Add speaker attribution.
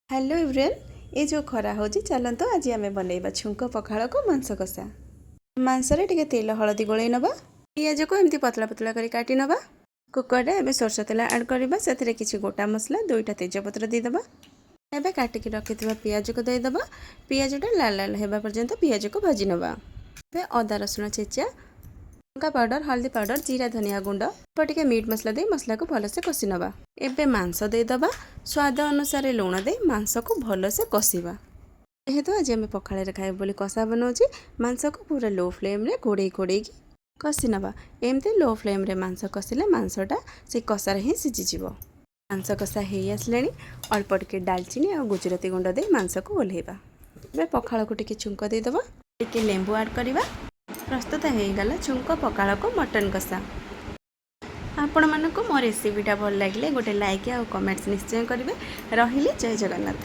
Speaker 1: Hello everyone, ଏ ଯେଉଁ ଖରା ହେଉଛି, ଚାଲନ୍ତୁ ଆଜି ଆମେ ବନେଇବା ଛୁଙ୍କ ପଖାଳକୁ ମାଂସ କଷା। ମାଂସରେ ଟିକେ ତେଲ ହଳଦୀ ଗୋଳେଇ ନେବା। ପିଆଜକୁ ଏମିତି ପତଳା ପତଳା କରି କାଟି ନେବା। କୁକରରେ ଏବେ ସୋରିଷ ତେଲ ଆଡ଼୍ କରିବା। ସେଥିରେ କିଛି ଗୋଟା ମସଲା, ଦୁଇଟା ତେଜପତ୍ର ଦେଇଦେବା। ଏବେ କାଟିକି ରଖିଥିବା ପିଆଜକୁ ଦେଇଦେବା। ପିଆଜଟା ଲାଲ ଲାଲ ହେବା ପର୍ଯ୍ୟନ୍ତ ପିଆଜକୁ ଭାଜି ନେବା। ଏବେ ଅଦା ରସୁଣ ଛେଚା, ଲଙ୍କା ପାଉଡ଼ର, ହଳଦୀ ପାଉଡ଼ର, ଜିରା ଧନିଆ ଗୁଣ୍ଡ, ଅଳ୍ପ ଟିକେ ମିଟ୍ ମସଲା ଦେଇ ମସଲାକୁ ଭଲସେ କଷି ନେବା। ଏବେ ମାଂସ ଦେଇଦେବା। ସ୍ୱାଦ ଅନୁସାରେ ଲୁଣ ଦେଇ ମାଂସକୁ ଭଲସେ କଷିବା। ଯେହେତୁ ଆଜି ଆମେ ପଖାଳରେ ଖାଇବୁ ବୋଲି କଷା ବନାଉଛି, ମାଂସକୁ ପୁରା ଲୋ ଫ୍ଲେମ୍ରେ ଘୋଡ଼େଇ ଘୋଡ଼େଇକି କଷି ନେବା। ଏମିତି ଲୋ ଫ୍ଲେମ୍ରେ ମାଂସ କଷିଲେ ମାଂସଟା ସେଇ କଷାରେ ହିଁ ସିଝିଯିବ। ମାଂସ କଷା ହେଇ ଆସିଲାଣି। ଅଳ୍ପ ଟିକେ ଡାଲଚିନି ଆଉ ଗୁଜୁରାତି ଗୁଣ୍ଡ ଦେଇ ମାଂସକୁ ଓହ୍ଲେଇବା। ଏବେ ପଖାଳକୁ ଟିକେ ଛୁଙ୍କ ଦେଇଦେବା। ଟିକେ ଲେମ୍ବୁ ଆଡ଼୍ କରିବା। ପ୍ରସ୍ତୁତ ହେଇଗଲା ଛୁଙ୍କ ପଖାଳକୁ ମଟନ୍ କଷା। ଆପଣମାନଙ୍କୁ ମୋ ରେସିପିଟା ଭଲ ଲାଗିଲେ ଗୋଟେ ଲାଇକ୍ ଆଉ କମେଣ୍ଟସ୍ ନିଶ୍ଚୟ କରିବେ। ରହିଲି, ଜୟ ଜଗନ୍ନାଥ।